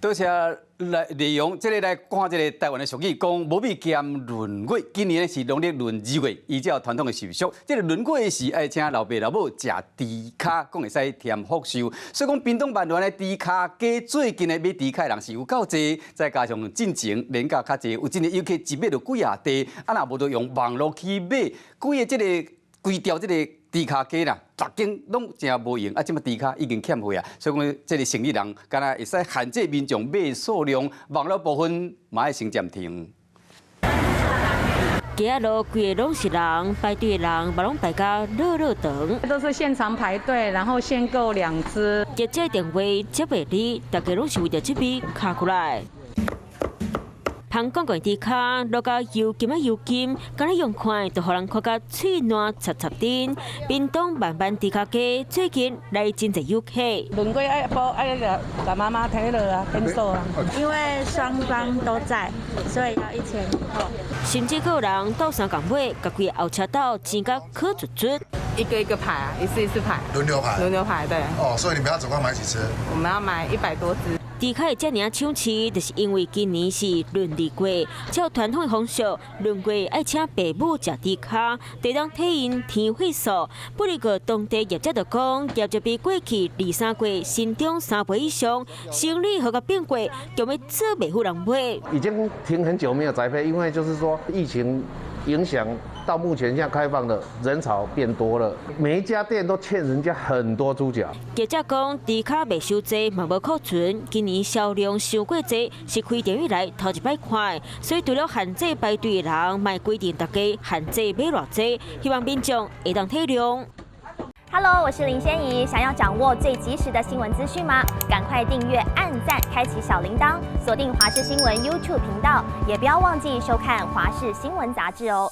多謝來利用這个來看這个台灣的俗語，講無米兼閏月。今年呢是農曆閏二月，依照傳統的習俗，這个閏月時愛請老爸老母食豬跤，講會使添福壽。所以講屏東萬巒的豬跤雞最近的買豬跤的人是有夠濟，再加上進前連假較濟，有真濟遊客一買就幾仔袋，啊若無就用網路去買，規个這个規條這个豬跤雞啦，逐間攏誠無閒，啊，這馬豬跤已經欠貨啊，所以講這个生意人敢若會使限制民眾買數量，網路部分嘛愛先暫停。街仔路規个攏是人，排隊的人嘛攏排甲落落長。都是現場排隊，然後限購兩隻。業者電話接袂離，大家攏是為著這味敲過來。香港個豬跤滷甲油金仔油金，敢若用看就予人看甲喙瀾插插甜。屏東萬巒豬跤雞最近來真濟遊客。閏月愛補愛共共媽媽提落啊，變數啊。因為雙方都在，所以要一前一後。甚至閣有人鬥相共買，共規个後車斗錢甲可足足。一個一個排啊，一次一次排。輪流排。輪流排，對。哦，所以你們要總共買幾隻？我們要買100多隻。豬跤會遮爾搶市，就是因為今年是閏二月，照傳統的風俗，閏月愛請爸母食豬跤，才當替𪜶添歲數。不過當地業者就講，業績比過去二三月成長3倍以上，生理好甲變過，就欲做袂予人買。已經停很久沒有宅配，因為就是說疫情影響到目前，現在開放的人潮變多了，每一家店都欠人家很多豬腳。業者講，豬跤賣傷濟嘛無庫存，今年銷量傷過濟，是開店以來頭一擺看，所以除了限制排隊的人，嘛規定大家限制買偌濟，希望民眾會當體諒。 Hello，我是林仙怡。想要掌握最及時的新聞資訊嗎？趕快訂閱、按讚、開啟小鈴鐺，鎖定華視新聞 YouTube 頻道，也不要忘記收看華視新聞雜誌哦。